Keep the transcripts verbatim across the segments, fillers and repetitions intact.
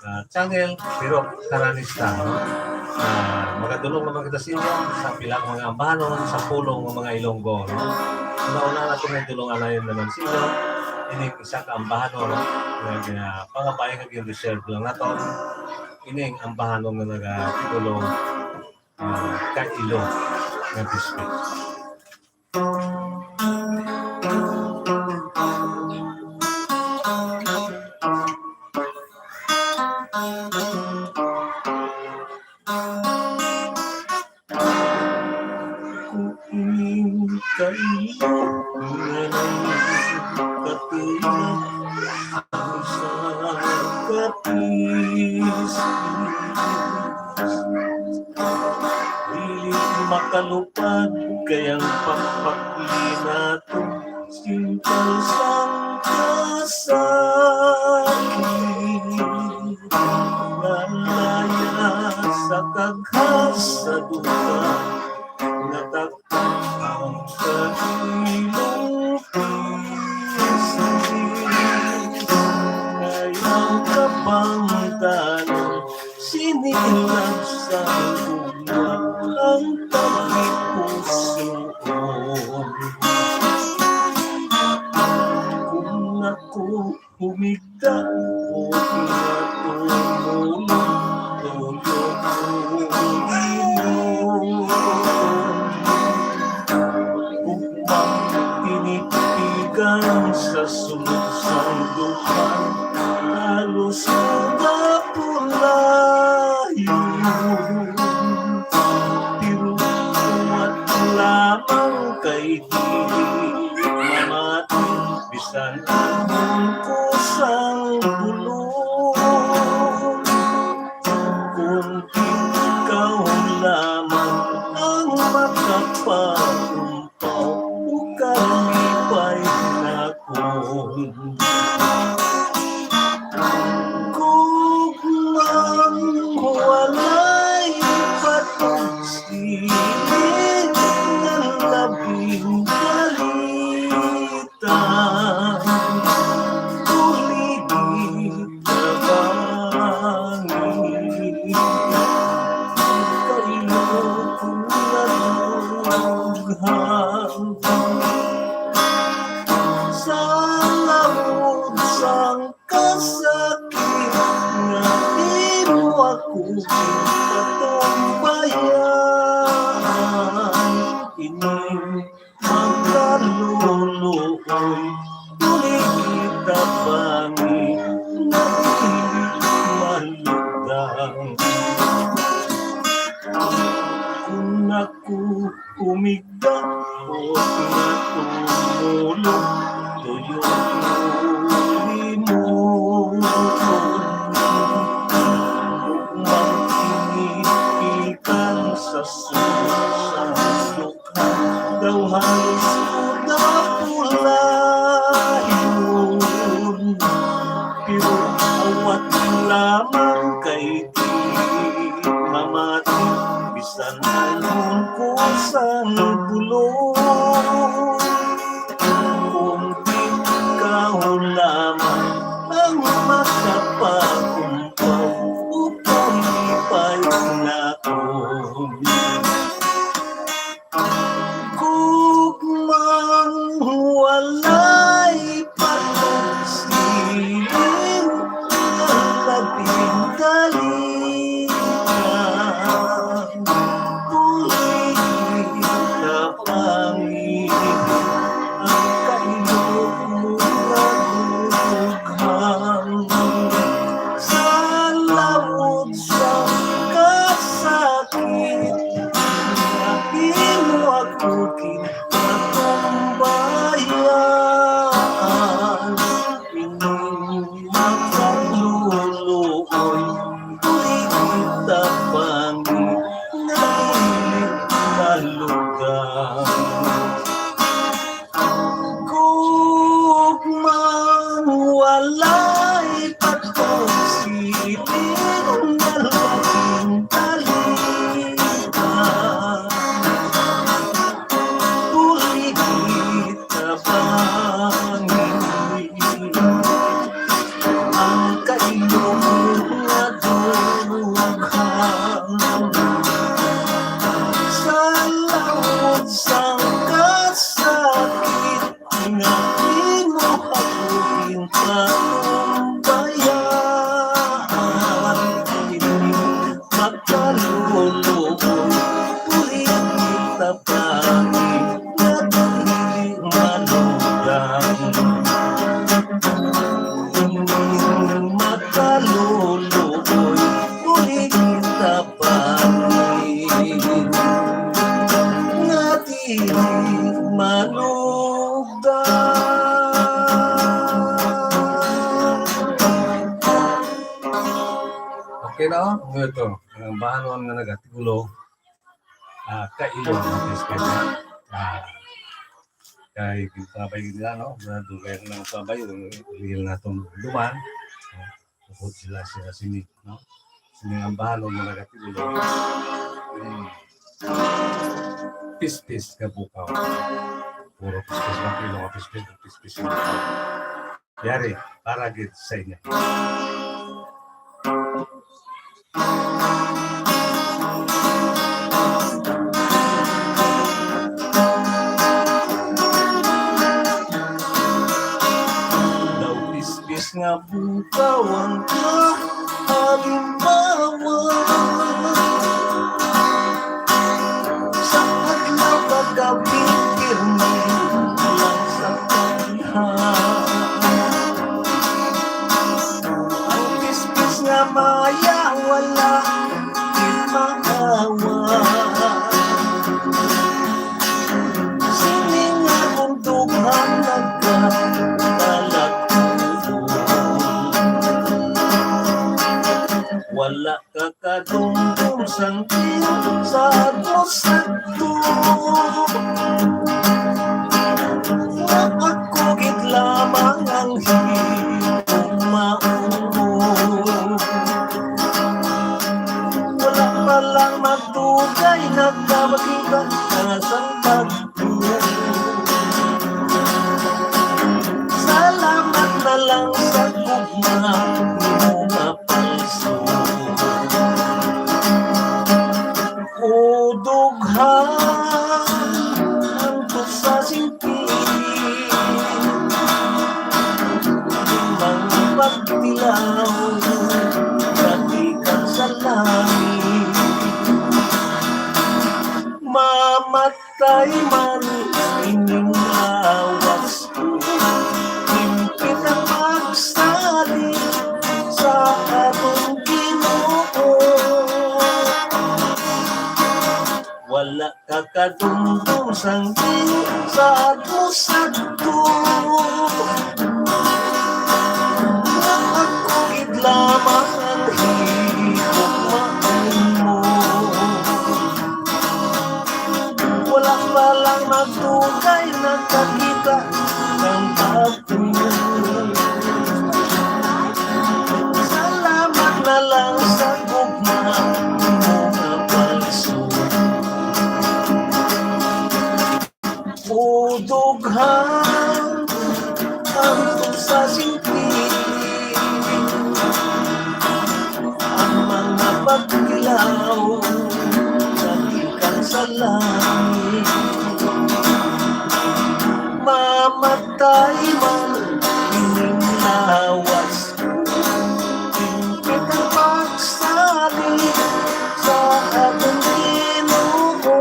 ah, channel, pero karanista, no? Ah, magadulong naman kita sa inyo sa pila ka mga ambahanon sa pulong ng mga Ilonggo, no? Una-una na itong dulong-anayon naman sa inyo, ining isa ka ambahanon, no? Nga, nga pangabay nga gin-reserve lang nato, ining ambahanon nga nagatitulo, ah, Kailo nga Biskwit. Kung kayo nga nagkatulang sa kapiskis, dili makalupad kay ang pagpakli nato singkal sang kasakit. Nalaya sa kaghas sa duta, natakpan ang kailong pisis. Kay ang kabangdanon sinilab sa gugma ang tagipusoon. Kung ako humigda, o nga tumulong, tuyo ko imo. Ugmang tinitigan sa sulod sang dukan, halos ko mapulayon. Pero kuwat lamang kay di mamati, bisan anhon ko sang bulong. Kundi ikaw lamang ang makapaumpaw, o kalipay nakon. Gugmang walay patog, siling nga labing balita. Tuligi tabangi, kailo ko nga dughang. Sa laod sang kasakit nga imo ako ginpatumbayan, ining makaluluoy, tuligi tabangi, nga dili malutang. Kung ako umigda, o nga tumulong, tuyo ko imo. Ugmang kini gikan sa sulod sang dukan, daw halos ko napulayon. Pero awat lamang kay di mamati, bisan anhon ko sang bulong. Kung ikaw lamang ang makapaumpaw, o kalipay nakon. Gugmang walay patog, siling nga labing dali. Puli ka pa, ang kailo mo nga dughang. Sa laod sa kasakit nga imo ako ginatumbayan, ining makaluluoy, Okay na, oh. Ano ito? Ang bahanon nga nagatigulo, ah, kailo ang P S P. Ah, kay ginpangabay nila, no? Na dugay na ang pabay, ang real na itong duman. Tungkol sila, sila sini, no? Sini ang bahanon nga nagatigulo. Hmm. Pispis nga bukaw. Puro pispis lang, ilo nga pispis, pispis nga bukaw. Yari, para gid sa inyo. Daw pispis nga bukaw ang kahalimbawa. Sa adlaw kag gabi, pirmi lang sa tangha. Ang pispis nga maya wala gid maawa. Sini nga akong dughan nagkatalag-on. Wala ka kadumdom sang tiyan sa adlaw sakto. Nga ako gid lamang ang higugmaon. Wala pa lang magdugay, nagkabakita ka sang pagtuo. Salamat na lang sa gugma nimo nga palso. O dughan, ang tusa sing Mga pagtilaw, dati ka sa langit. Mamatay man ining lawas ko, hingpit ang pagsalig sa atong Ginoo. Wala ka kadumdom sang di sa adlaw sakto. Nga ako gid lamang ang higugmaon mo. Wala pa lang magdugay, nakakita ng pagtuyo. Salamat na lang sa gugma mo nga palso. O dughan ang tusa sing tiyan, ang mga pagtilaw sa gikan sa langit. Mamatay man ining lawas, hingpit ang pagsalig sa atong Ginoo.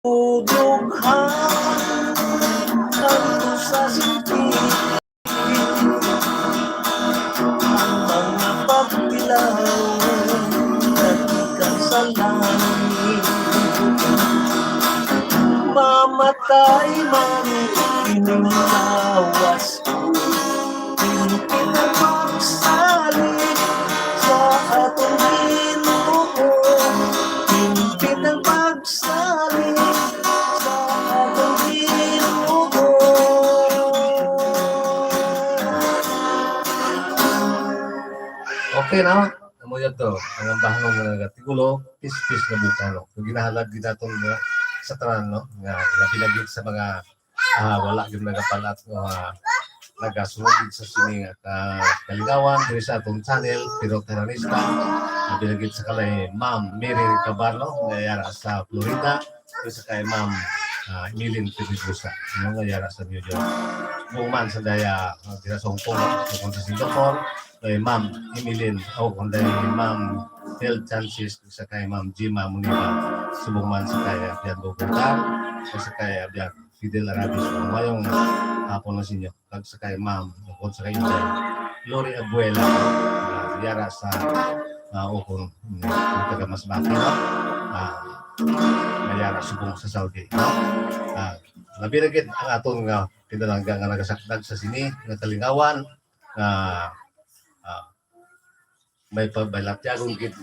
O dughan ang tusa sing tiyan, ang mga pagtilaw nga gikan sa langit. Mamatay man ining lawas, hingpit ang pagsalig sa atong Ginoo. Hingpit ang pagsalig sa atong Ginoo. Okay na, amo yun to. Ang ambahanon nga gatigulo, pispis nga bukaw, no? Kung ginahalad gid naton nga sa tanan, no? Nga labi lagi sa mga, ah, wala gid nagapalat, no? Ah, nagasulod gid sa sini nga ka-, kalingawan diri sa atong channel, Pinoy Taranista. Labi lagi sa kay Ma'am Mary Cabarno, nga yara sa Florida. Sa kay Ma'am, ah, Emilyn Pedregosa, ano nga yara sa New York. Subong man sa daya, ah, dira sa Hong Kong, no? Sa Singapore, kay Ma'am Emilyn, o kung dahil Ma'am Tel Chances, sa kay Ma'am Jima Muniba, subong man sa kay Abyan Bogota, sa kay Abyan Fidel Arabiz. Mayong hapon na sa inyo. Kag sa kay Ma'am, bukod sa kay Inday, Lori Abuela, ah, yara sa, ah, ukon, mm, ang taga Masbate, no? Ah, nga yara subong sa Saudi, no? Ah, labi na gid ang aton nga pinalangga nga nagasakdag sa sini nga kalingawan, nga, ah, may pabalatyagon gid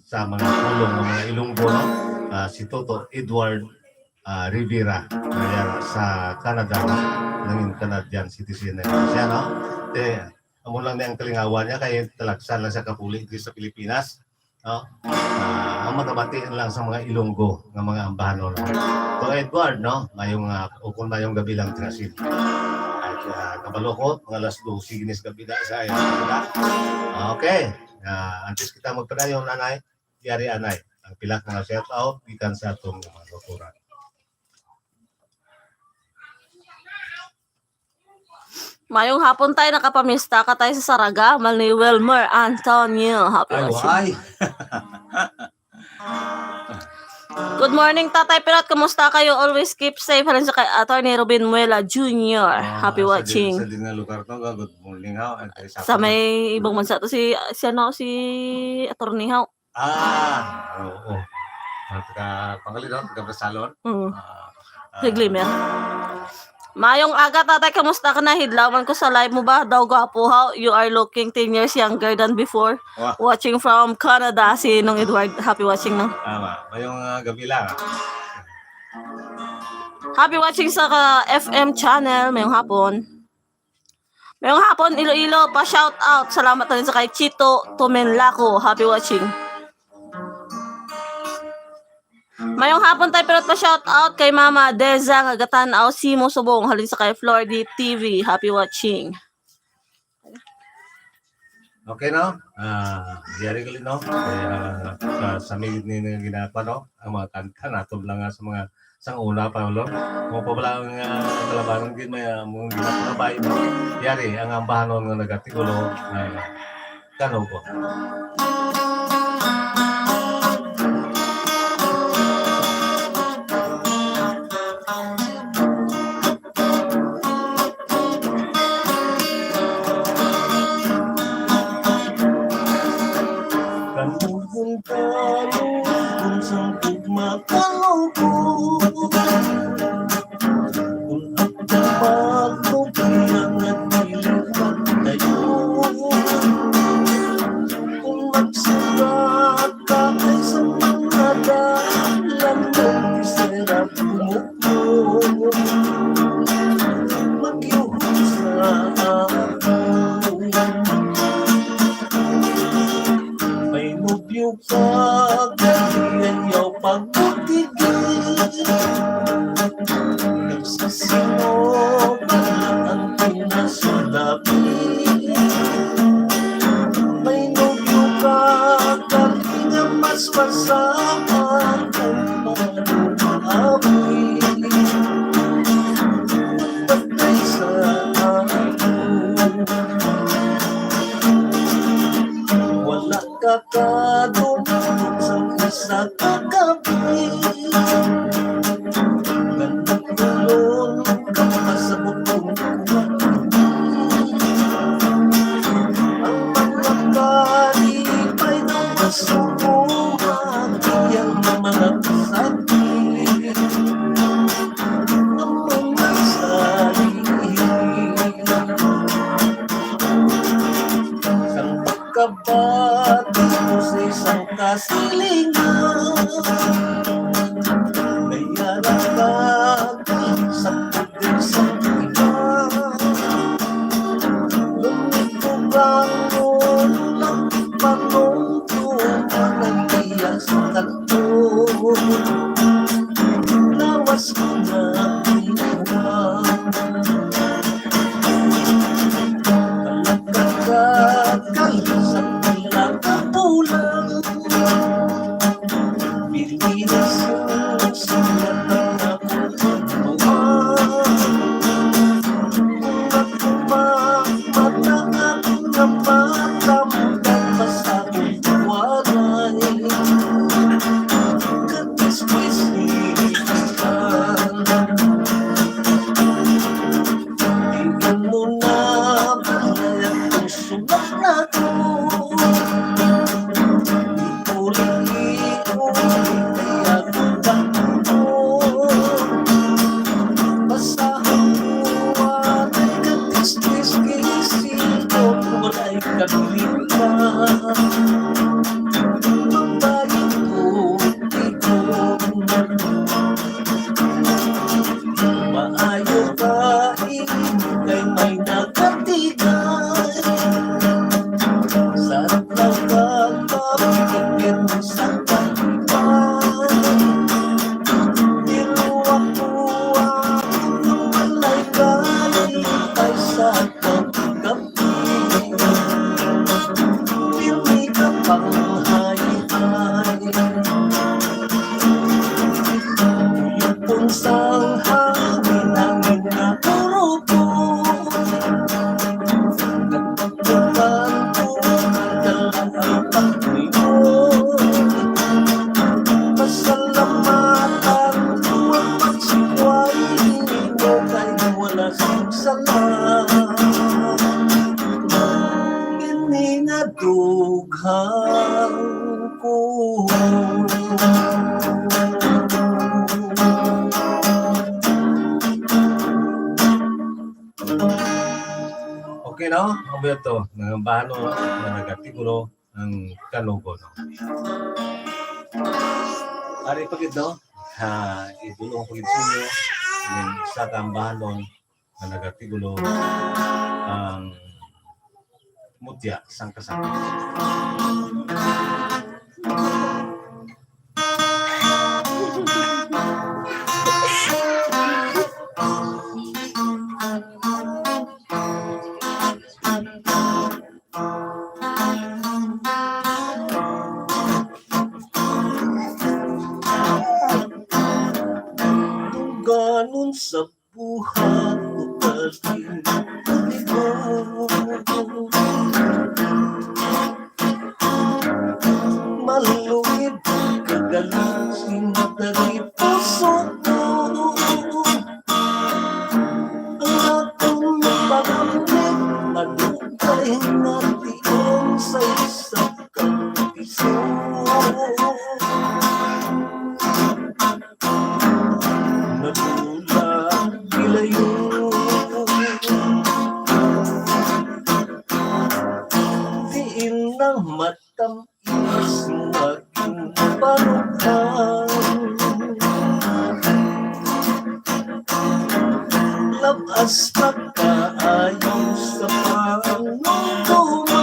sa mga pulong ng mga Ilonggo, no? Ah, si Toto Edward, ah, Rivera, nga sa Canada, no? Nangin Canadian citizen na siya, no? Te, amo lang ni ang kalingawan niya, kay talagsan lang siya kapuli diri sa Pilipinas, no? Ah, ang magabati lang sa mga Ilonggo nga mga ambahanon, no? To Edward, no? Mayong, ah, ukon mayong gabi lang, Trasil. At, ah, kabalo ko, mga alas dose ginis gabi na sa iyang kabila. Ah, okay. Ah, antes kita magpadayon, anay, yari anay, ang pila ka mga shout out gikan sa atong mga doktoran. Mayong hapon tayo, nakapamista ka tayo sa Saraga, Manuel Mer Antonio. Happy Ay, watching. Waay. Good morning, Tatay Pirot. Kumusta kayo? Always keep safe. Halin sa kay Attorney Robin Muela Junior. Ah, Happy sa watching. Din, sa din nga lugar to, good morning ha. And kay Sa may ibang bansa to si, si ano, si Attorney Hao. Ah, oo. Ang taga Pangalinao, taga Brasalon. Mm. Ah, Sige, Mer. Mayong aga, Tatay. Kamusta ka na? Hidlaw man ko sa live mo ba? Daw gwapo, how? You are looking ten years younger than before. Wah. Watching from Canada, si Nong Edward. Happy watching, no? Tama. Mayong ah, gabi lang. Happy watching sa ka F M channel. Mayong hapon. Mayong hapon, Iloilo. Pa-shout out. Salamat na rin sa kay Chito Tumenlaco. Happy watching. Mayong hapon tayo, pero pa-shout out kay Mama Deza nga gatan-aw, Simo Subong, halin sa kay Flordy T V. Happy watching. Okay, no? Ah, yari ko, no? Kaya, ah, sa, sa mingit ni, ni ginapa, no? Ang mga kanta naton lang nga sa mga sang una pa, no? Kung pa wala ang ah, kalabanan gid may ah, mong ginapakabay, no? Yari ang ambahanon nga nagatigulo nga kanugo. Kanugon, kanugon sang gugma, kanugon. Kung ang maglugi ang nagdilipat kayo, kung magsulat ka kay sa mga dalan ng isera, Magyuhon sa ako. May nubyo ka, kaya yaw pagbutigin. Nagsasino ba ang pinasulabi? May nubyo ka, kaya mas masahan ang mga abi. Patay sa ako. Wala ka kadumdum sa isa ka gabi. Nagtulon ka pa sa butong kuwan. Ang mga kalipay daw masuko, ang iyang mga kasakit. Ang mga salin. Sang pagkabati ko sa isang kasilingan, may arang bagay sa puting sang iba. Lumiko ka mo lang, panungko man ang iya sa kanto. Lawas ko na iwan. Kalagkagkal sa pila ka bulan. Pilipinas yung sulat ang akong buwan. Kung ako ba, mata akong napatamdan pa sa akong buwanay. Katiskwis ni Isan. Di mo na ba ang sulat na to? Uli-uli kaya ko ba ito? Basahon ko ang katiskwis-kisi ko. Wala Kabilin pa, babayi ko, ikaw. Maayo ka, imo kay may nakatigay. Sa nagkakapipir sa kalipay. Pero ako ang walay kalipay sa pagkapit. Pirmi ka pang hayhay. Uyupon sang hangin, hangin nga kurupon. Nagpagpagpag ko ang dala ang paglingon. Pasalamatan ko ang pagsikway mo kay wala sing sala. Ini nga dughan ko. Okay, no? Ang buyo to, nangambahan, no, nga nagatigulo ang kanugon, no? Ari pa gid, no? Ha, idulong pa gid sa inyo, yung sa tambahanon nga nagatigulo ang mutya sang kasakit. Tungganon sa buhat ko, kalin ko. Maluid kagaling sing dali puso ko. Ang akong pangamit, madugay nga tion sa isa ka piso. Nadula gilayo. Diin na matam-is mo aking panukan. Labas pa kaayo sa panumduman.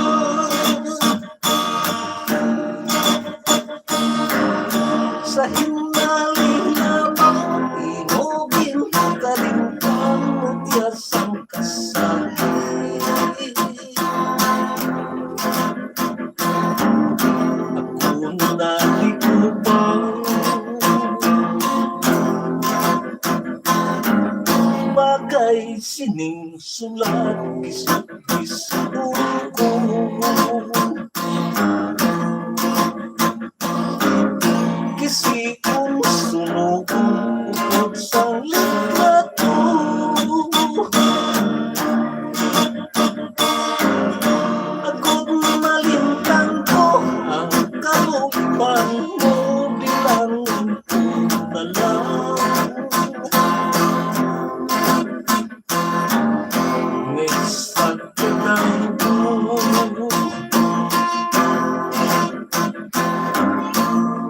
Sa hinali lamang, imo ginkalimtan mo diya sang kasakit. Ako na ikubang bagay sining sulat, isip-isip ko. Kisikon, sunugon, upod sang litrato. Agod malimtan ko ang kalooban mo, bilangon ko na lang. Nagpagkatang ko.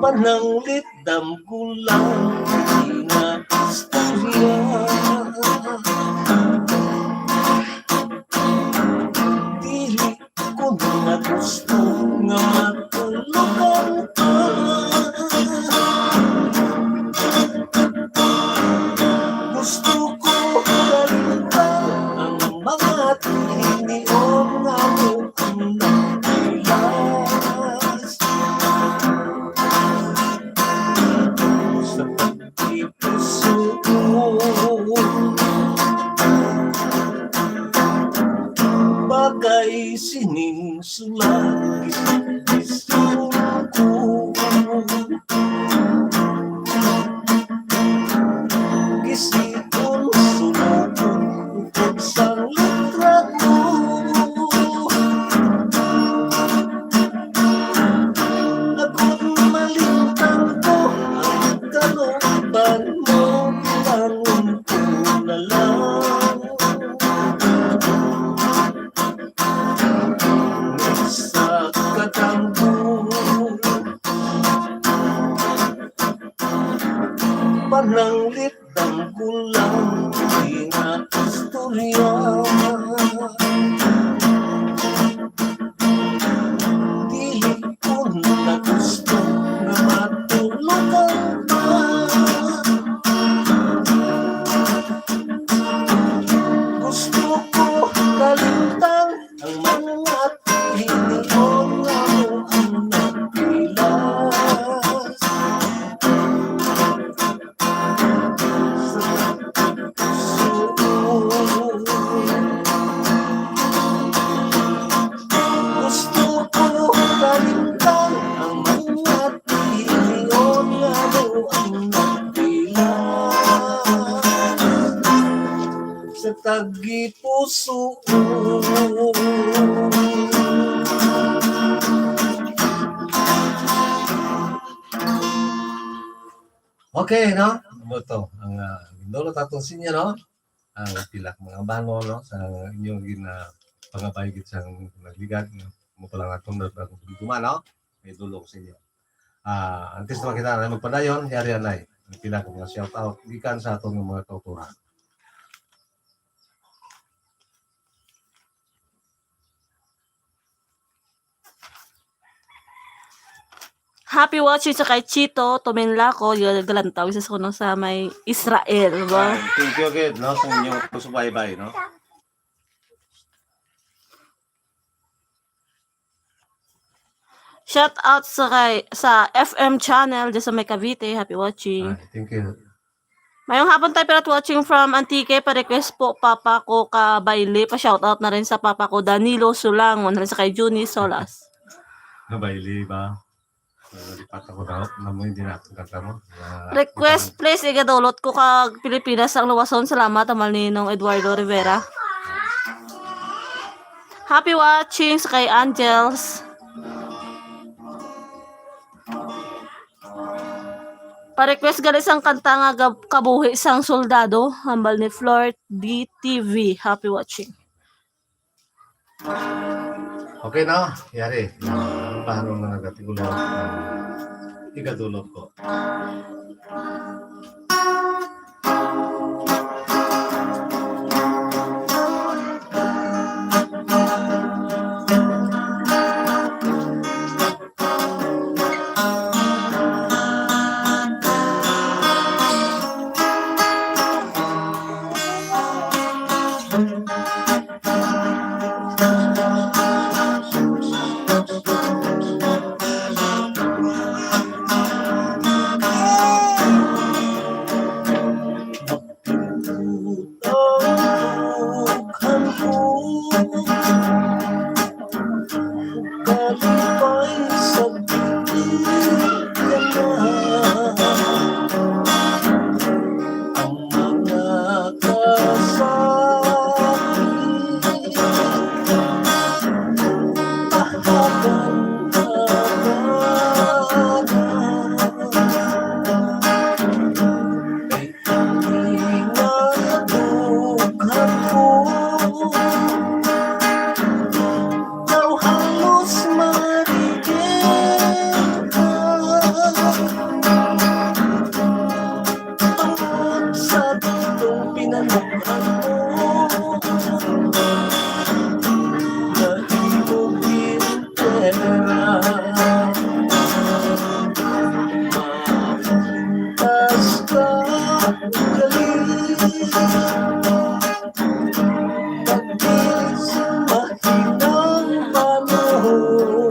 Pananglit damgo lang nga istorya. Dili ko na gusto nga matulukan ka. Gusto ko kalimtan ang mga tinion nga mo ang nagpilas. Sa pagkipuso ko, bagay sining sulat, isip-isip ko. Gisikon, sunugon, upod sang litrato. Agod malimtan ko ang kalooban mo, bilangon ko na lang. At hinion nga mo ang nagpilas. Gusto ko kalimtan ang mga tinion nga mo ang nagpila sa tagipuso. Okay, no? Ano to? Ang, ah, gindulot aton sa inyo, no? Ang pila ka mga bano, no? Sa inyong gina-, pangabay gid sa nagligad, no? Mo pala nga itong nagbago guma, no? May dulong sa inyo. Ah, antes naman kita na magpadayon, yari anay. Ang pila ka mga shout out gikan sa aton nga mga kauturan. Happy watching sa kay Chito Tuminlaco, yung galantaw, isa sa kuno sa may Israel, ba? Ay, thank you again, no, sa inyong pagsubaybay, no? Shout out sa kay, sa F M channel dyan sa may Cavite. Happy watching. Ay, thank you. Mayong hapon tayo, Pirat, watching from Antique. Pa-request po, papa ko ka Bailey. Pa-shout out na rin sa papa ko, Danilo Sulangon, na rin sa kay Junie Solas. Na Bailey ba? Nalipat ako daw. Namoy din ako kanta mo. Na- Request, please, igadulot ko kag Pilipinas ang luwason. Salamat, Amal Ninong Eduardo Rivera. Happy watching sa kay Angels. Pa-request gali sang kanta nga gab-, Kabuhi sang Soldado, hambal ni Flor D T V. Happy watching. Okay na, yari. Ang bahano na nagatiulo. Igadulot ko. Daw halos marigit ka. Tungod sa ditong pinanukan mo, nahimog gintera. Matas ka, galing. Nagbilis mahinang panahon.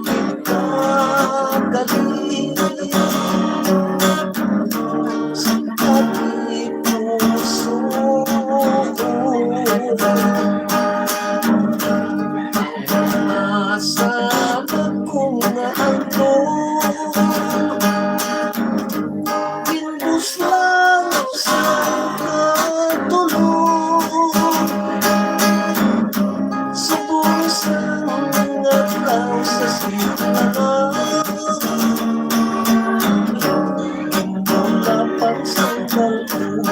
Kita galing sa ating puso. Asa na kung naanto? Ginbus lang sa katulog. Subong sang adlaw sa simbahan. Ginbula pang sandal ko.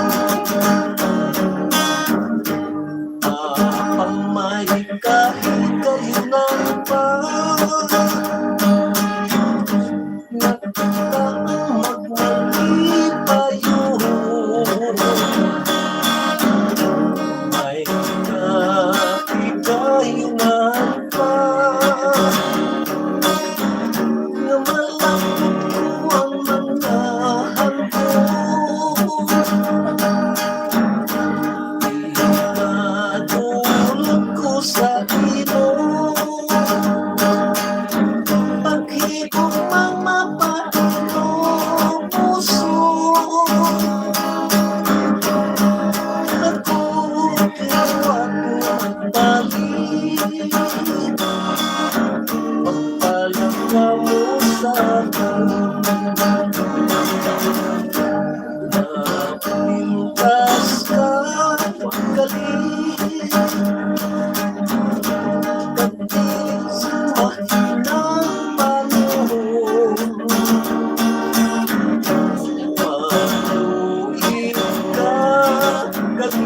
Apang may kahigayunan pa, nakita ang magmalipayon. May kahigayunan pa, nga malapot ko ang mga handog. Kag di sing mahinang panahon, maluoy ka kag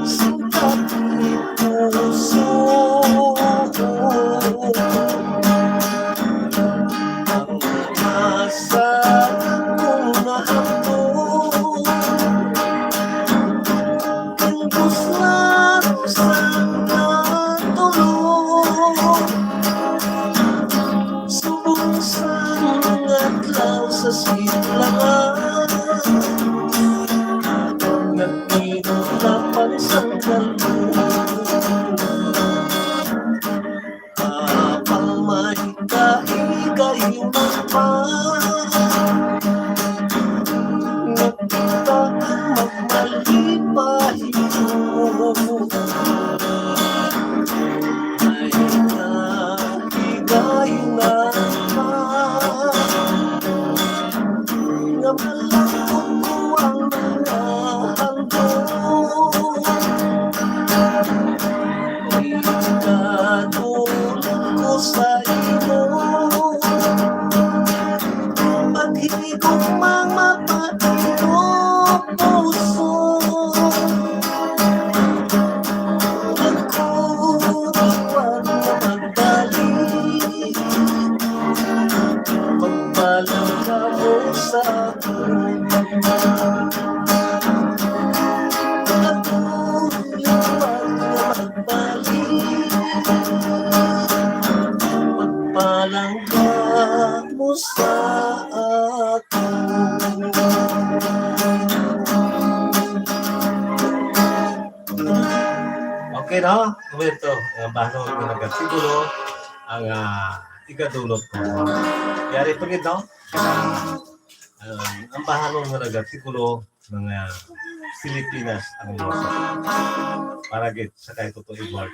sing kapuso. Ang asa kong nahamon, ang buslan sang katulog, subong sang adlaw sa sidlangan, nagkinapan sang kalbo. Apang may kahigayon pa, nagkita ang magmalipahiyo. May kahigayon pa, nga malangkot ko ang mga handom. Ikatulog ko sa imo, paghigugmang mapait ko puso. Ako, huwag na magbalik, magpalangga mo sa akin. Ako, huwag na magbalik, magpalangga mo sa akin. Okay, no? Komento. Ang bahanon nga nagkatitulo, ang, ah, ikadulot ko. Yari pa gid, no? Ah, ang bahanon nga nagkatitulo, mga Pilipinas ang inyong sakit. Para gid sa kay Toto Edward.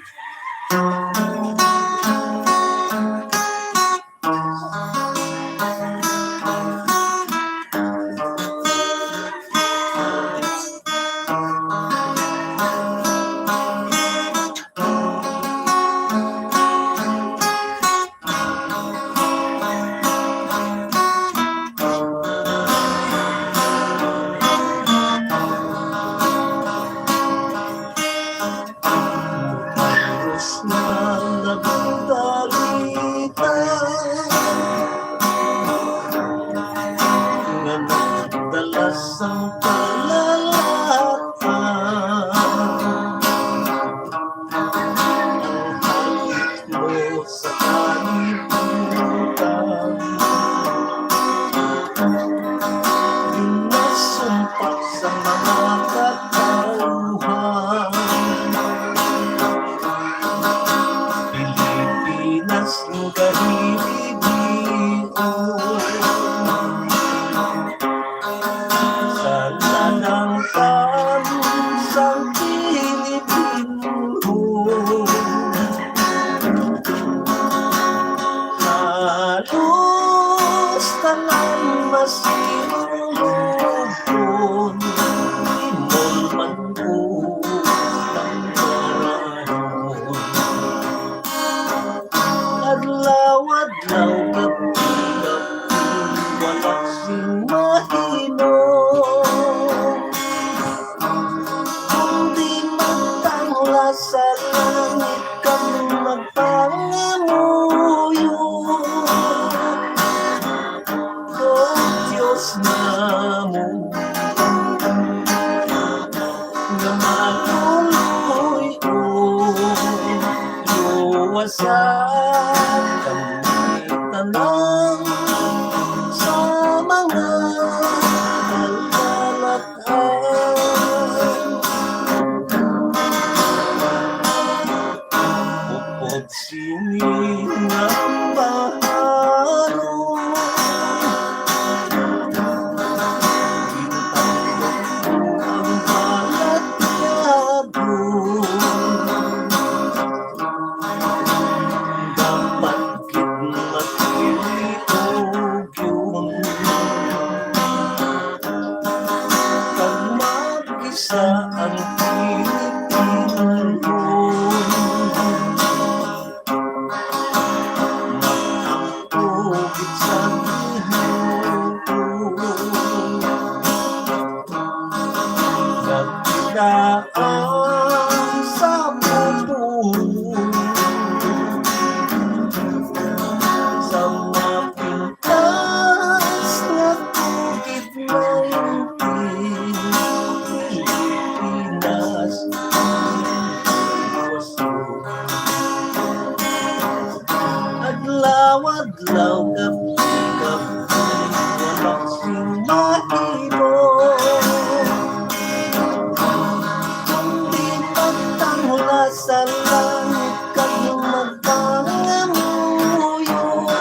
Virus na nagdalita, nga nagdala sang kalalatan. Ang halik mo sa kalibutan, ginasumpak sa mga katawhan. Pilipinas, gahilibion. Sa ladangtan sang Pilipinhon, halos tanan masinulog kon imol man ko ang panahon. Adlaw-adlaw, gab-i-gab-i, wala sing mahinom. Kundi magtangla sa langit kag magpangamuyo. O Dios namon, nga maluloy-on, luwasa kami tanan sa mga kalalatan. Upod sini nga bahanon, gintandog ko ang balatyagon. Ang ang Pilipinas. Magtugid sa Ginoo. Nagdaan sa bubong. Sa mapintas nga COVID nineteen, Pilipinas. Adlaw-adlaw, gabi-gabi, wala sing mahimo, kundi magtangla sa langit kag magpangamuyo.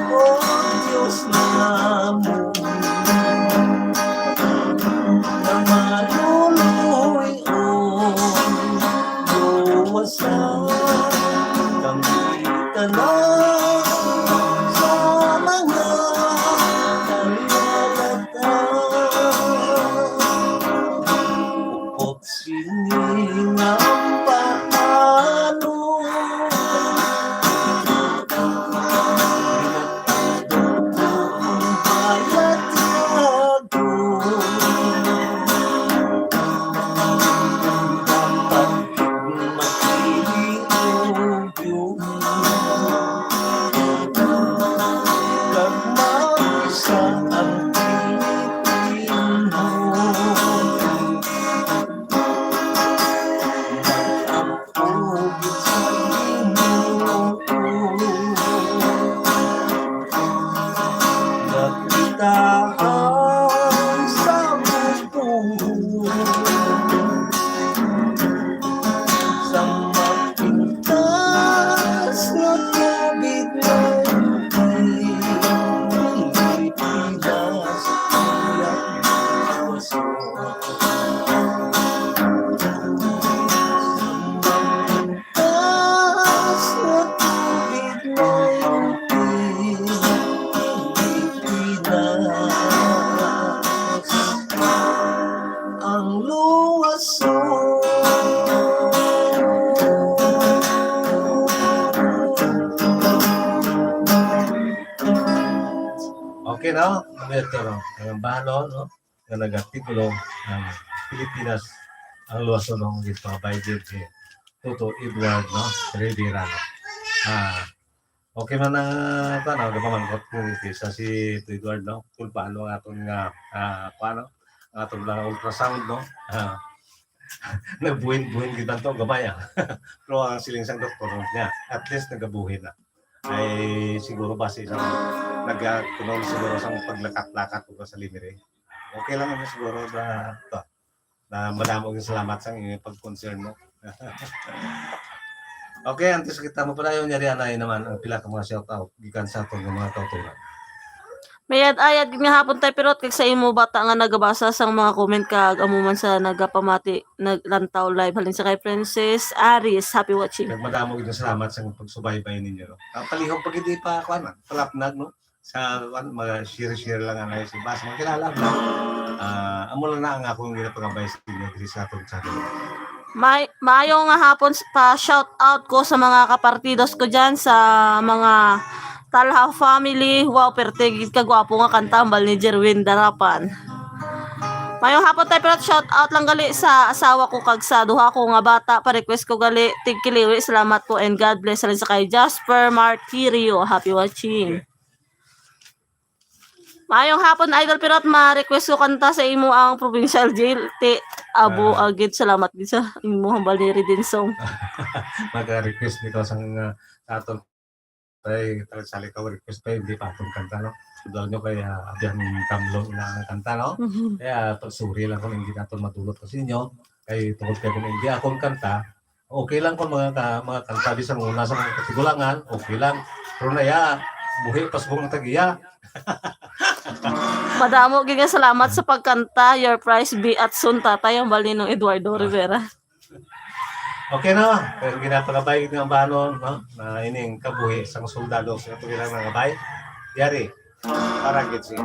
O Dios namon, nga maluluy-on, luwasan kami tanan sa mga kalamatan. Upod sini nga paano, ang bayad Nagkita ang sabong sa mapintas nga COVID nineteen. Pilipinas, iyang kawasan. Taas na COVID nineteen, Pilipinas, ang luwason. Okay, no? Ang ito, no? Ang balo, no? Nga nag-artikulo ang Pilipinas, ang luwason, no? Ito, by J J Toto Edward, no? Rivera, no? Ah, okay man ang, ah, kuwan, no? Gapamangkot ko ni sa si Toto Edward, no? Kung paano ang aton nga, ah, kuwan, no? Ang aton nga ultrasound, no? Ah, nagbuhin-buhin kita to, gamay, ah. Pero ang siling sang doktor niya, at least nagabuhin na. Ay, siguro ba si isang nagkunon siguro sang paglakat-lakat ko sa libre. Okay lang yun siguro na, to, na madamo yung salamat sa inyong pag-concern mo. Okay, antes kita mapadayon, yari anay naman ang pila ka mga shout out gikan sa aton nga mga kauturan. May ayad-ayad gid nga hapon, Tay Pirot, kag sa imo bata nga nagabasa sang mga comment kag amo man sa nagapamati, naglantaw live halin sa kay Princess Aris. Happy watching. Kag madamo gid nga salamat sa pagsubaybay ninyo, no? Ang palihog pa gid pa, kuwan man, palapnag, no? Sa, kuwan, mga share-share lang ang ayos. Basta makilala mo. Ah, amo lang na ang akong ginapangabay sa inyo diri sa atong channel. May, maayo nga hapon s-, pa shout out ko sa mga kapartidos ko dyan, sa mga Talha family. Wow, perte gid ka gwapo nga kanta, hambal ni Jerwin Darapan. Mayong hapon, Tay Pirot, shout out lang gali sa asawa ko kag sa duha ko nga bata. Pa-request ko gali, Tigkiliwi. Salamat po and God bless. Halin sa kay Jasper Martirio. Happy watching. Maayong hapon, Idol Pirot. Ma-request ko kanta sa imo ang Provincial Jail. Ti, abo, Ah. agit, salamat gid sa imo hambal ni Ridin Song. Mag-request nito sa, uh, sa aton. Tay, tay, sali ka, request pa, hindi pa atong kanta, no? Daw nyo kay, ah, Abiyang Kamlong na ang kanta, no? Mhm. Kaya, pagsuri lang kung hindi nato madulot ko sa inyo. Kay, tungod kay kung hindi akong kanta, okay lang kung mga ka-, mga kanta bisan una sa mga katigulangan, okay lang. Pero na, ya, buhi pas buong tagiya. Madamo gid nga salamat sa pagkanta. Your prize be at soon, tatay, ang bali nung Eduardo Ah. Rivera. Okay na, pero ginapangabay nga banon, no? Na ining kabuhi sang soldado sa katuwiran nga bay. Yari, para gid siya.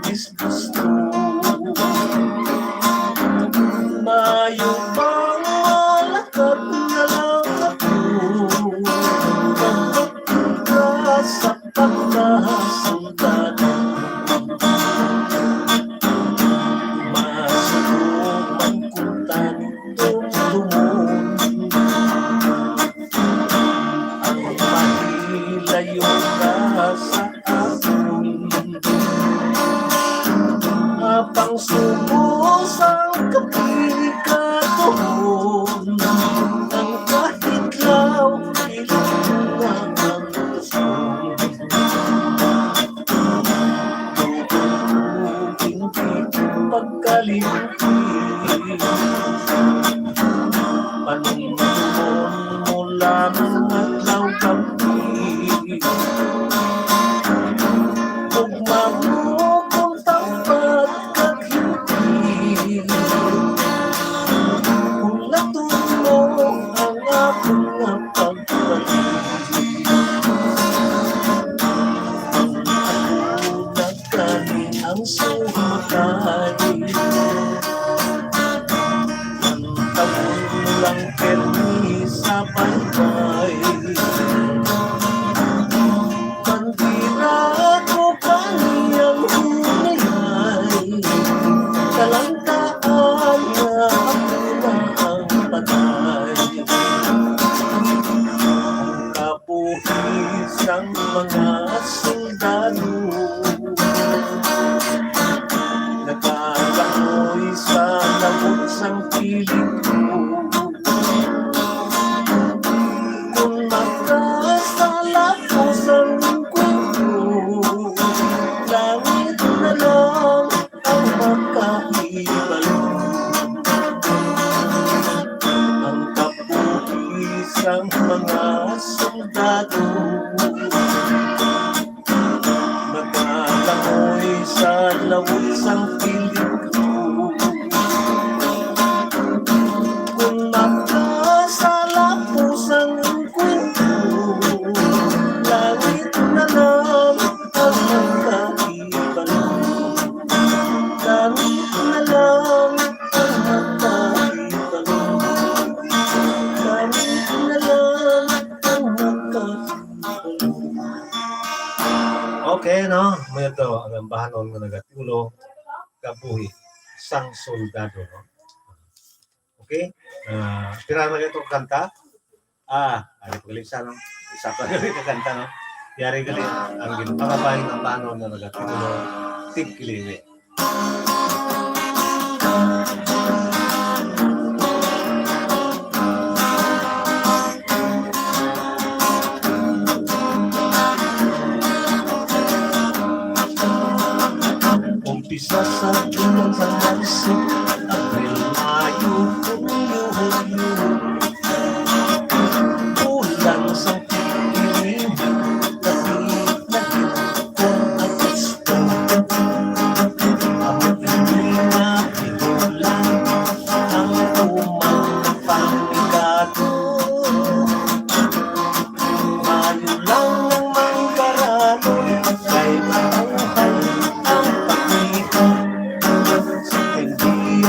is gusto. Maayo pang malakad na lang ako. Magpunta sa pagkasundalo. Masuko man kung tanumdumon. Ang mahilayo ka sa akon. Apang subos ang kapikatuhon, ang kahitlaw, pilit nga ang rason. Hindi pagkalimti. Panumdumon mo lamang adlaw gab-i. Ug mahukom tapat kag hindi. Kung natumo ang akon nga pagpalit, ang ako na gani ang sumakay. Ang tawon lang pirmi sa baybay. Bandera ko kaniyang hunayay. Kalantaan nga ako na ang patay. Ang kabuhi sang mga sundalo nagalamoy sa lawod sang piling ko. Kung makasala ko sang kwento, langit na lang ang makahibalo. Ang kabuhi sang mga sundalo nagalamoy sa lawod sang piling ko. Kung makasala ko sang kwento, langit na lang ang makahibalo. Langit na lang ang makahibalo. Langit na lang ang makahibalo. Okay, no? May ito ang ambahanon nga nagatitulo, Kabuhi sang Soldado, no? Okay? Ah, tira na ito kanta. Ah, ari pa gali sa, no? Isa pa gali ka kanta, no? Yari gali ang ginpangabay nga ambahanon nga nagatitulo, Tigkiliwi. Umpisa sa bulan sa Marso, Abril, Mayo, Hunyo, Hulyo. Bulan sa pag-ibig, lapit na gid kon Agosto. Amo ini nga pinula ang umang pamigado. Maayo lang ang manggaranol, kay mauhay ang pagmihon. Sa hindi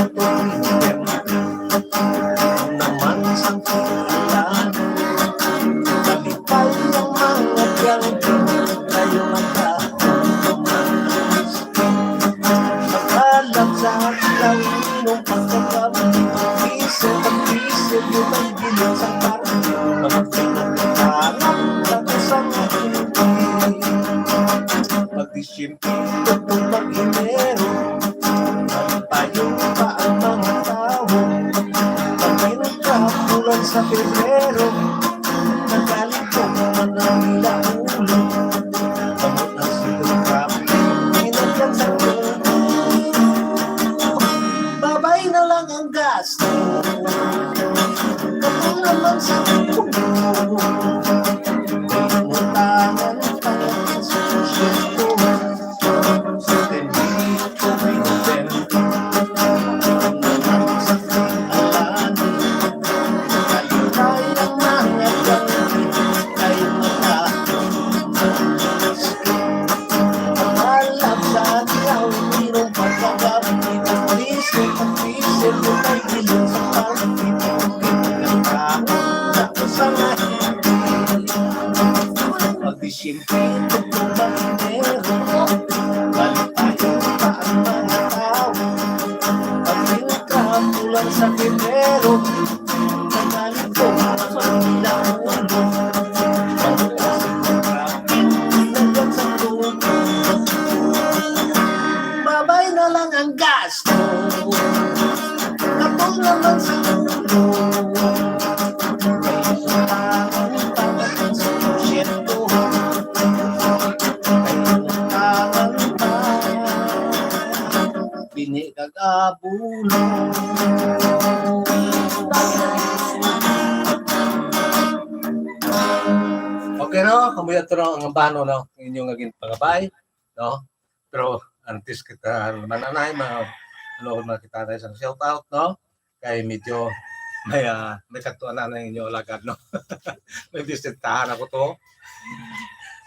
lang ang gasto. Katong naman sa ulo. Kay utang ang tawag sa porsyento. Kay utang ang tawag. Bini kag abulo. Okay, no? Kamuya to, no? Ang ambano, no? Inyong naging pangabay, no? Pero antes kita mananay, ma-, ano, makita na isang shout out, no? Kay medyo may, ah, may katuan na ang inyo alagad, no? May bisitahan ako to.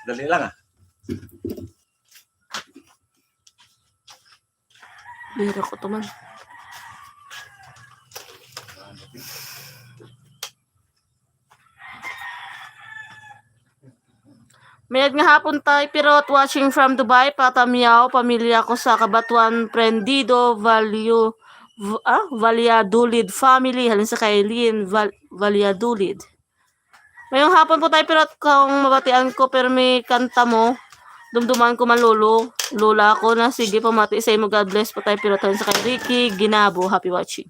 Dali lang, ah. Bira ko to man. Mayad nga hapon, Tay Pirot, watching from Dubai, Patamiao, pamilya ko sa Cabatuan, Prendido, Valio-, V-, ah, Valladolid family, halin sa Kailin, Val-, Valladolid. Mayong hapon po, Tay Pirot, kung mabatian ko, pero may kanta mo, dumduman ko man, Lolo, Lola ako na, sige, pamati sa imo, God bless po, Tay Pirot, halin sa kay Ricky Ginabo, happy watching.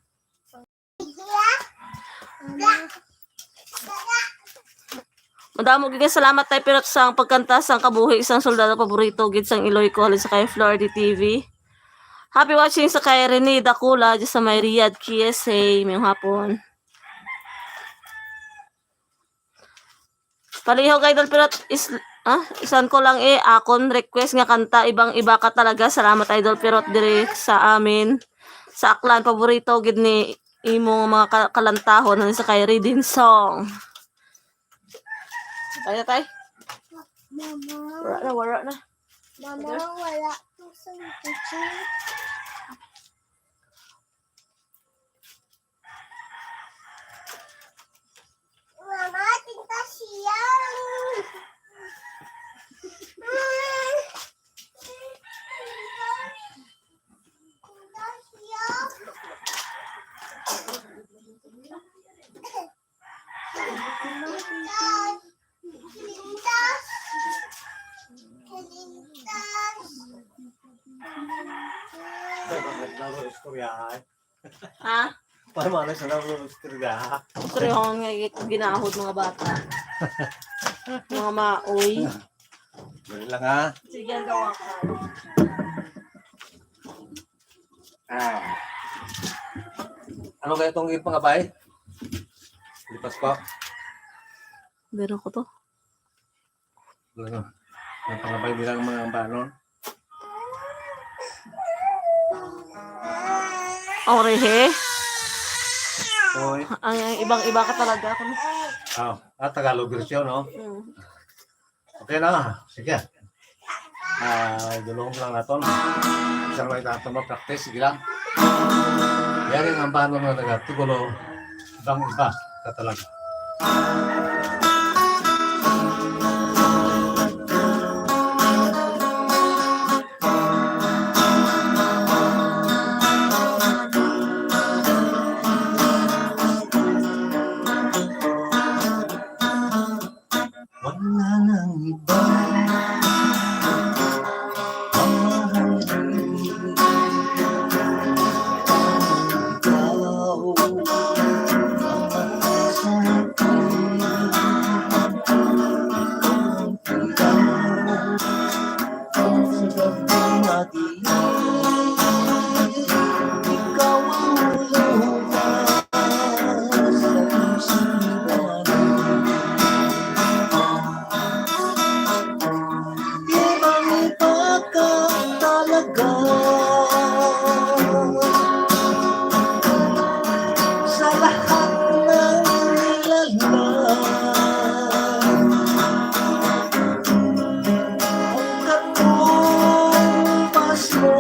Madamo gid nga salamat, Tay Pirot, sang pagkanta sang kabuhi sang soldado paborito gid sang iloy ko, halin sa kay Flor D T V. Happy watching sa kay Rene Dakula, dyan sa may Riyadh, K S A. Mayong hapon. Palihog, Idol Pirot, is, ah, isan ko lang, eh, akon request nga kanta, ibang-iba ka talaga. Salamat, Idol Pirot, diri sa amin. Sa Aklan, paborito gid ni imo nga mga ka-, kalantahon, ano sa kay Reading Song. Kaya, Tay? Mama. Wala na, wala na. Mama, wala to sa kitchen. Mama, tinta siya. Tinta siya. Tinta. Tinta. Tinta. Istoryahan. Ha? Paano mo ano siya nang istorya? Istoryahan nga gi-, ginahod mga bata. Mga maoy. Dali lang, ha? Sige, ang gawa ka. Ah. Ano kaya itong ipangabay? Lipas ko. Meron ko to. Ano? Ang pangabay nila ang mga ambanon. Orehe. Oy. Ang, ang ibang-iba ka talaga. Kung Oh, ah, Tagalog version, no? Mm. Okay na. Sige. Ah, idulong lang naton. Isang lang naton ma-practice. Sige lang. Yari ang ambanon nga nagatugulo. Ibang-iba ka talaga. Wala nang iba. Ang mahal ko, ikaw, ang mahal sa akin. Ang ikaw, ang sa gabing madilim, ikaw ang lupa sa puso. Ibang-iba ka talaga sa lahat ng nilalang. Ang katumbas mo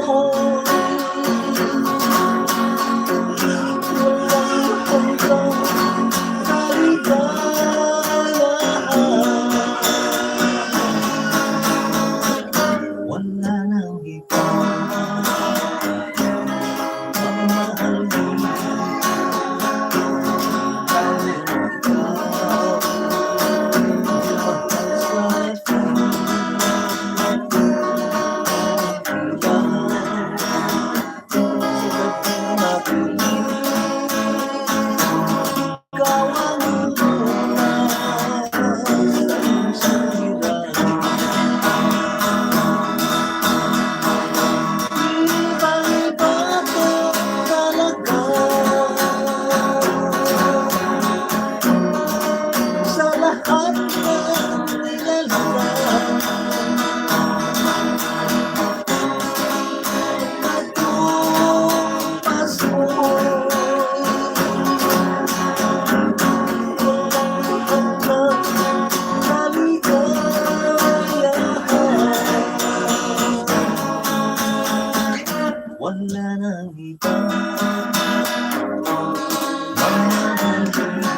Wala nang iba. Wala nang iba.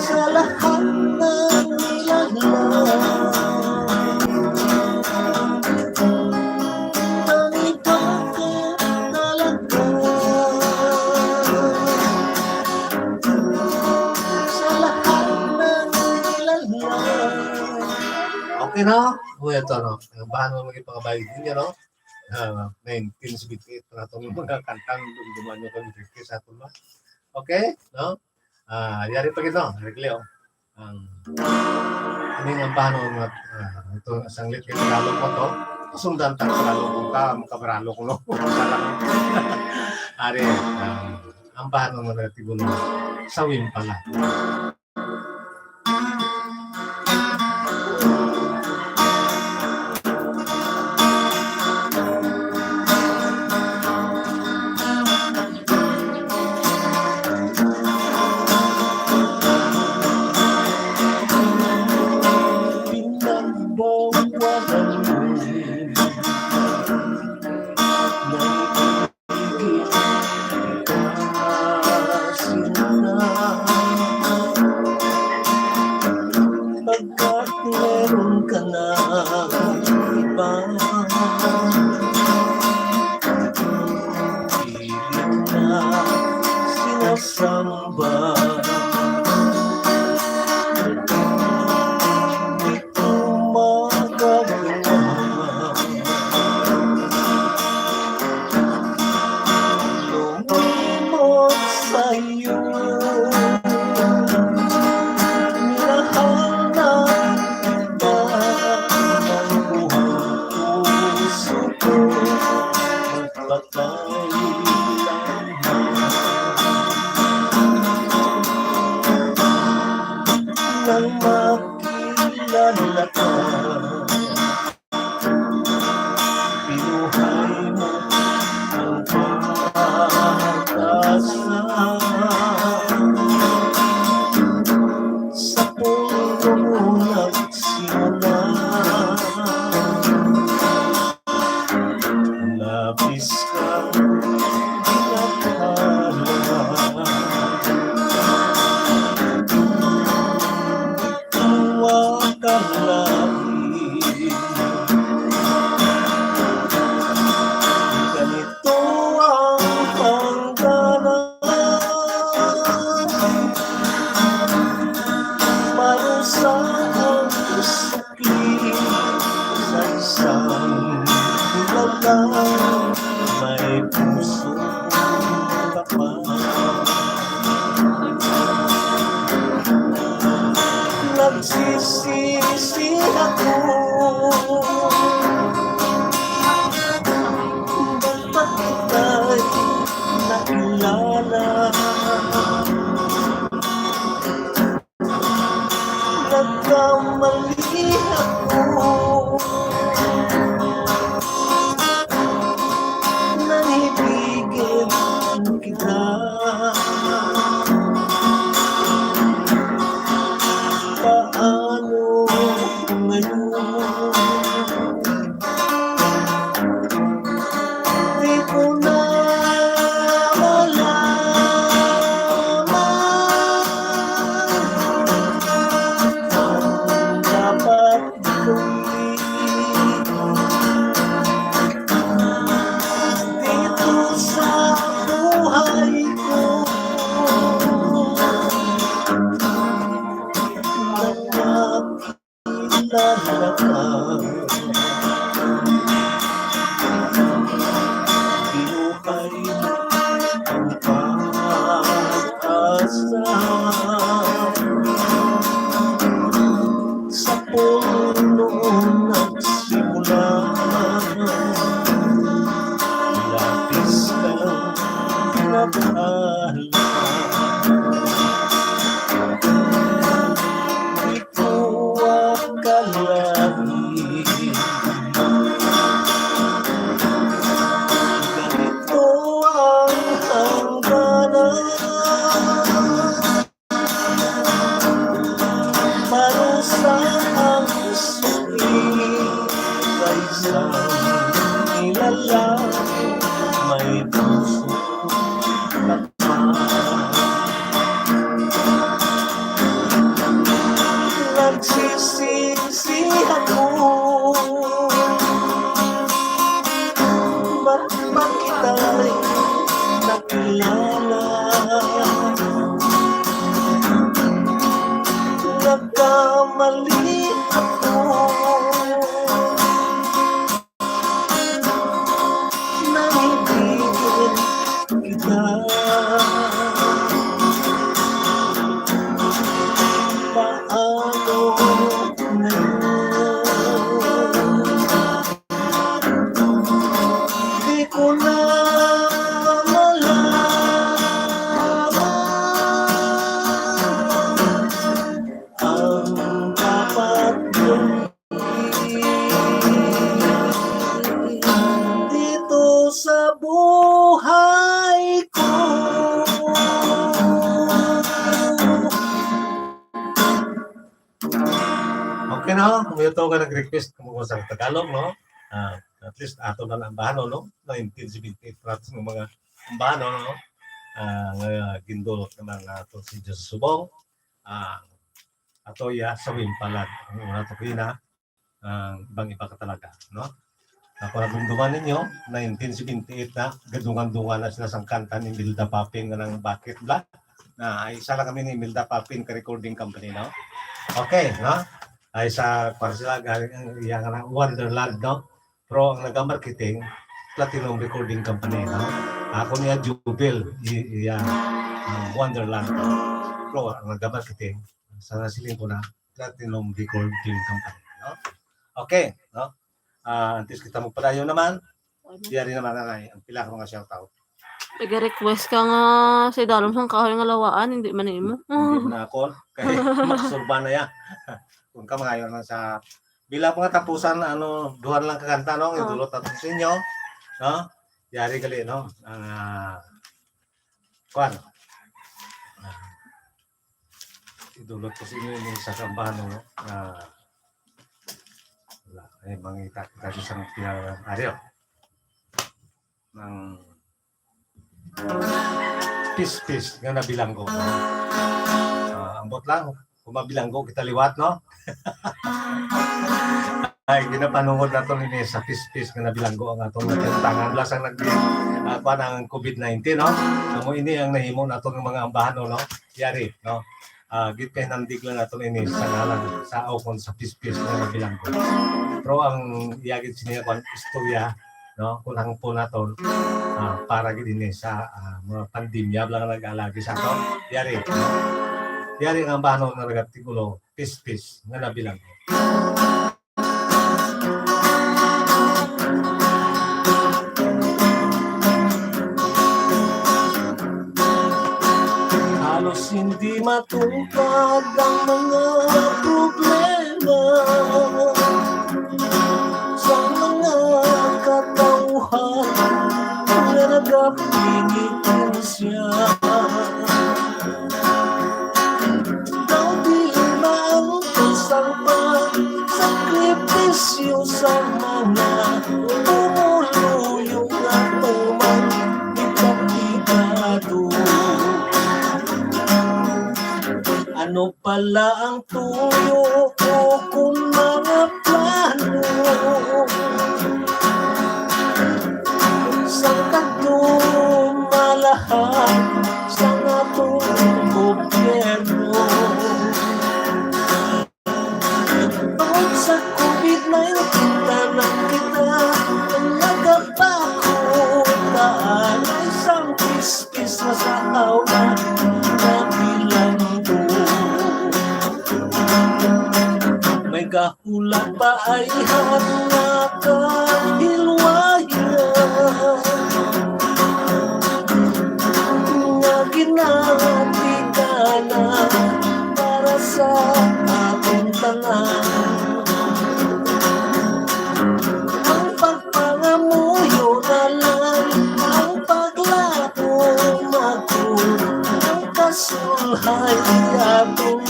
Sa lahat ng nilalang, ang iba ka talaga. Sa lahat ng nilalang. Okay na? O, ito, no? Ang bahan mo maging pangabayad ninyo, no? Ah, nineteen seventy-eight na itong mga kantang dumduman nyo kag request sa aton ba? Okay? No? Ah, yari pa gito, Recleo. Ang, ano yung ang paano nga, ah, ito, sanglit kay Tagalog ko to. Sundan ta Tagalog ko ka, makabaralo ko, no? Ari, ah, ang paano nga natigo, no? Sawin pala. Pagkat meron ka na iba, pilit na sinasamba. Di ko magagawa. Lumimot sa'yo. Minahal na kita ng buong puso ko. Magpakailanman nang makilala ka. Binuhay mo ang pag-asa. Sa puno mo nagsimula. Labis kang dinadala. Tuwa ka lain. Ganito ang hangganan. Parusa ang sukli sa isang bulawan. May puso ka pa. Nagsisisi ako. Ba't pa kita'y nakilala? Nagkamali ako. Nang hindi Sa ilalang may puso na pa. Nagsisisi ako. Ba't ba kita'y nakilala? Nagkamali ako. Nang ibigin kita. Paano ngayon? Di ko na malaman ang dapat kong dito sa buhay ko. Okay na, kung ito ka nag-request kung sa Tagalog, no? Ah, at least ato na lang bahanon, no? Nineteen seventy-eight ratos ng mga bahanon, no? Ah, nga gindulot naman nato si Diyos Subong. Ah, ato ya sa Wimpalad. Ang una to kina, ang ibang iba ka talaga, no? Ako nagumduman ninyo, nineteen seventy-eight na, gadungan-dungan na sila sang kanta ni Imelda Papin nga nang Bakit Bla? Na ay isa lang kami ni Imelda Papin ka recording company, no? Okay, no? Ay sa, kwan sila, galing ang iya nga na Wonderland, no? Pero ang nag-marketing, Platinum Recording Company, no? Ako niya Jubel, i-, iya, ang Wonderland, no? Pero ang nag-marketing, sa nasiling ko na, Platinum Recording Company, no? Okay, no? Ah, antes kita magpadayon naman, Ano? Yari naman na ang pila ka mga shoutout. Nag-request ka nga si Dalom sang kahoy nga lawaan, hindi man nimo. Hindi na ako, kay makasurba na ya. Kung ka mga yun sa, bila pa nga tapusan, ano, duha lang kakanta, no? Ang Oh. idulot natin sa inyo, no? Yari gali, no? Ang, ah, kwan. Idulot ko sa inyo yung sa kambano, no? Ah, wala. Eh, mangita kita sa isang pinarang. Aryo. Ng pispis nga nabilanggo. Ah, ambot lang. Kung mabilanggo kita liwat, no? Ay, ginapanungod nato nini sa pispis nga nabilanggo ang atong natangan. Plus ang nag-, ah, kuwan ang COVID nineteen, no? Amo ini ang nahimo nato ng mga ambahan, no? Yari, no? Ah, git kay nandig lang nato ini sa ngalan sa ukon sa pispis nga nabilanggo. Pero ang iyagid siniya kwan istorya, no? Kung hangpon naton, ah, para gid ini sa, ah, mga pandemya lang nag-alagi sa aton. Yari, no? Yari nga ambahan nga nagatigulo, pispis nga nabilanggo. Halos hindi matupad ang mga problema sa mga katawhan nga nagapigit siya. Daw dili maantos ang pagsakripisyo sa mga pumuluyo nga tuman ipakigado. Ano pala ang tuyo ko kung mga plano sa kadumalahan sa atong gobyerno? Tungod sa COVID nineteen, tanan kita nagapakita, ang isang pispis nga sa hawla nabilanggo. May gahula pa ay nakahilwaya nga ginatikanan para sa aton tanan. Ang pagpangamuyo na lang, ang paglaom ako, ang kasulhay aton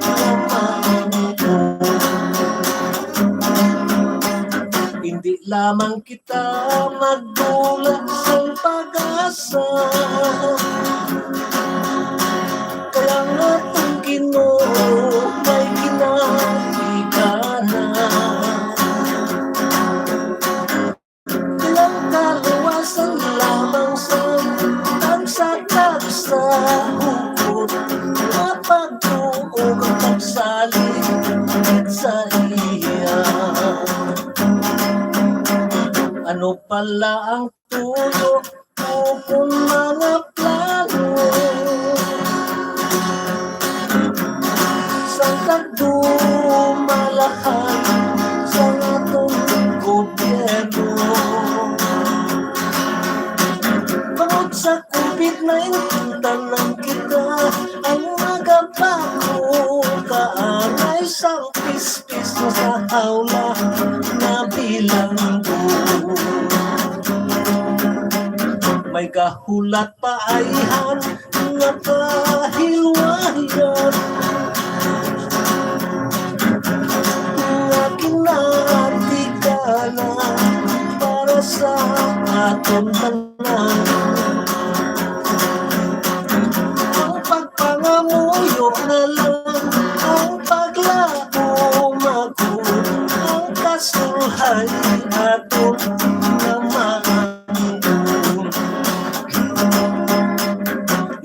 namaampo. Hindi lamang kita magdula sang pag-asa. Kaya nga itong Ginoo may ginatiganan. Ilang kaluwasan lamang sa tagsa-tagsa, hugot nga pagtuo kag pagsalig sa iya. Ano pala ang tuyo o kon mga plano sang kadumalahan sang aton gobyerno? Bangod sa COVID nineteen, tanan kita ang nagabago, kaanay sang pispis sa hawla nga bilanggo. May kahulat pa ayhan nga kahilwayan nga ginatiganan para sa aton tanan. Ang pagpangamuyo na lang, ang paglaom ako, ang kasulhay aton nga maangkon.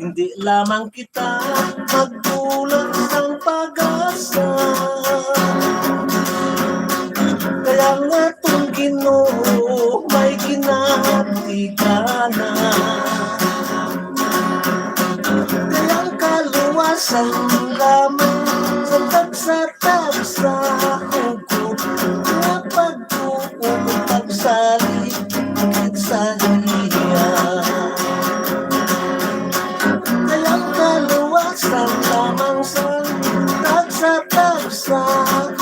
Hindi lamang kita magdula sang pag-asa, kaya nga itong Ginoo may ginatiganan. Kaya ang kaluwasan lamang sa tagsa-tagsa, hugot nga pagtuo ug pagsalig sa iya. Kaya ang kaluwasan lamang sa tagsa-tagsa,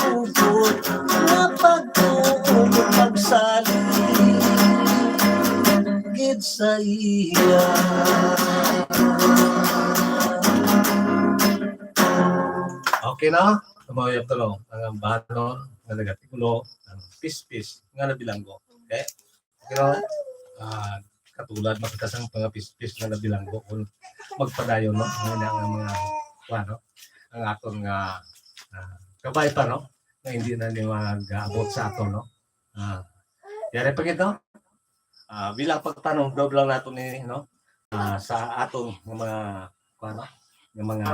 hugot nga pagtuo ug pagsalig gid sa iya. Okay na? Tumayo tulo ang ambahanon nga nagatikulo ang pispis nga nabilanggo. Okay? Pero, ah, katulad makita sang mga pispis nga nabilanggo kung magpadayon, no? Ang, ang mga, ano, ang aton nga, ah, kabay pa, no? Nga hindi na ni mag-abot sa aton, no? Ah, yari pa gid, no? Ah, bilang pagpanumdom lang nato ni, no? Ah, sa aton nga mga, kuwan, no? Nga mga,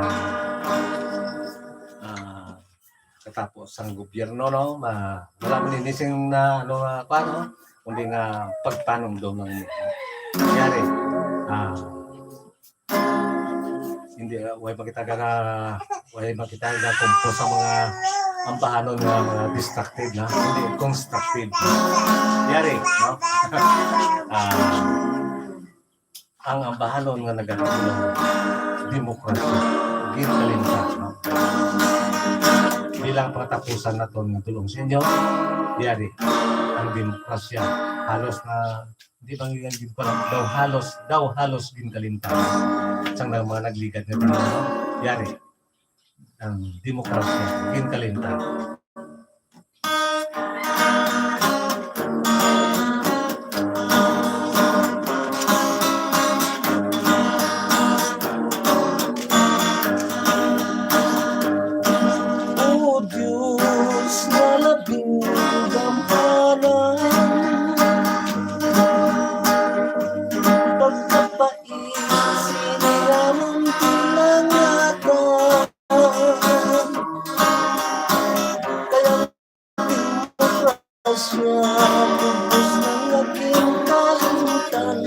ah, katapos ang gobyerno, no? Ma-, wala man ini sing na, ano, nga, kuwan, no? Kundi nga pagpanumdom lang. Yari, ah, hindi, ah, way makita ka na, way makita ka kumpo sa mga ambahanon nga mga destructive na, hindi constructive. Yari, no? Ah, ang ambahanon nga nagatulong demokrasya, ginkalimtan, no? Bilang pangatapusan naton nga tulong sa inyo, yari, ang demokrasya halos na, di ba nga ginkalam-, daw halos, daw halos ginkalimtan sang mga nagligad nga tawo, no? Yari, ang demokrasya ginkalimtan. O Dios nga labing gamhanan, pagkapait sini amon pinangatan. Kaya demokrasya, bug-os nga ginkalimtan,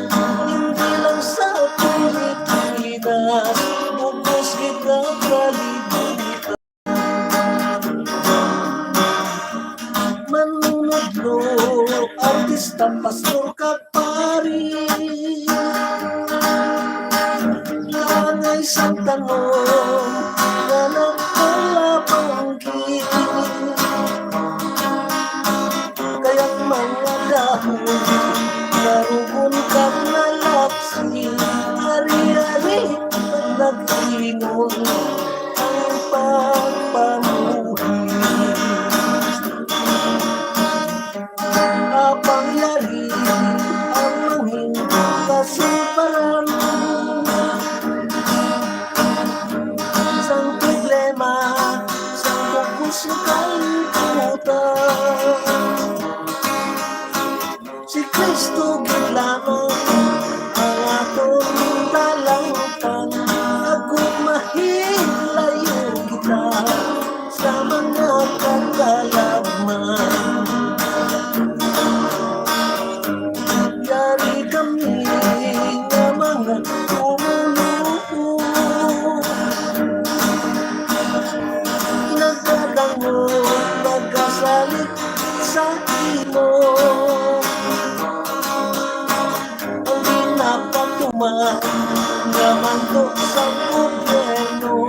hindi lang sa Pilipinas, bug-os gid nga kalibutan. Manunodlo, artista, pastor, kag pari, langay sang tanom nga nagkalabanggi. Kay ang mga dahon narugon kag nalapsi, ari-ari nag-inom ang pagpamuhi. Pangyari ang mangin kasulparan sang problema sang bug-os nga kalibutan. Si Cristo gid lamang ang aton talangtan, agud mahilayo kita sa mga katalagman. Yari kami nga mga tumuluo, nagdadangog, nagkasalig sa imo. Ang ginapatuman nga mandok sa gobyerno,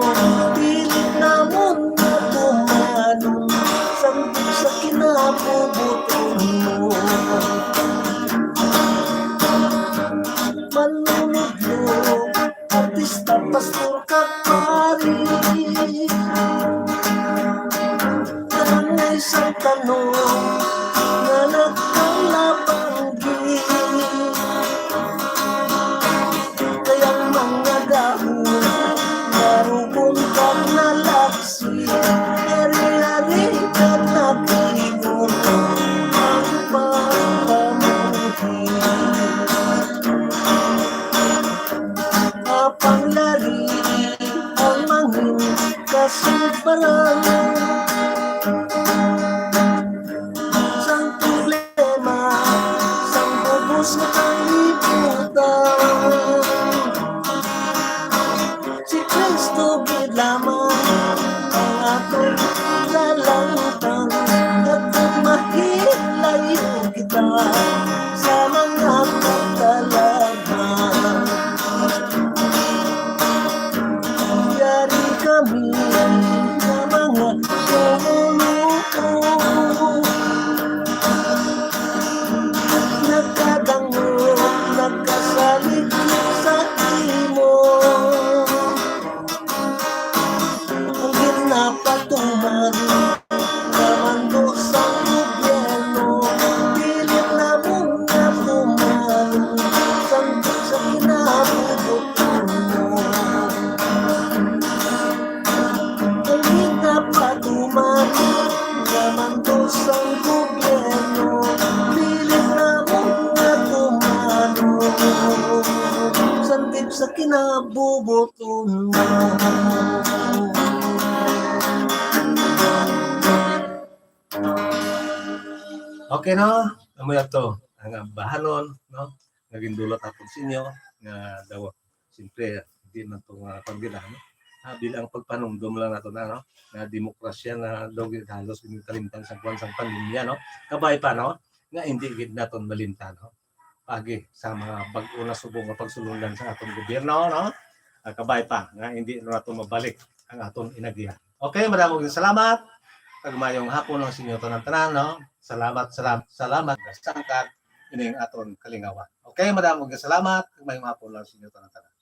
pilit namon nga tumanon, sangdog sa kinabubuton mo. Manunodlo, artista, pastor, kag pari, ang isang tanom nga nagkalabanggi. Kay ang mga dahon narugon kag nalaksi, ari-ari kag nag-igon ang pagpamuhi. Apang lari ang mangin kasulparan sang problema sang bug-os nga kalibutan. Si Cristo gid lamang ang aton dalangtan, at kung mahilayo kita sa mga pagtalagman, yari kami nga mga tumuluo, nagkadangog, nagkasalig sa imo. Ang ginapatuman nga mandok sang gobyerno, pilit namon nga tumanon, sangdog sa kinabubuton mo. Ang ginapatuman nga mandok sang gobyerno, pilit namon nga tumanon, sangdog sa kinabubuton mo. Okay, no? Amo na to ang ambahanon, no? Nga gindulot aton sa inyo, nga daw, siyempre, di man to nga pagdila, no? Ah, bilang pagpanumdom lang nato na, no? Nga demokrasya na daw gid halos ginkalimtan sa kuwan sang pandemya, no? Kabay pa, no? Nga hindi gid naton malimtan, no? Agi sa mga bag-o na subong nga pagsulondan sa aton gobyerno, no? Ah, kabay pa nga hindi na nato mabalik ang aton inagihan. Okay, madamo gyud salamat. Kag mayong hapon lang sa inyo tanan-tanan, no? Salamat, salamat, salamat nga sangkad ining aton kalingawan. Okay, madamo gyud salamat. Kag mayong hapon lang sa inyo tanan-tanan.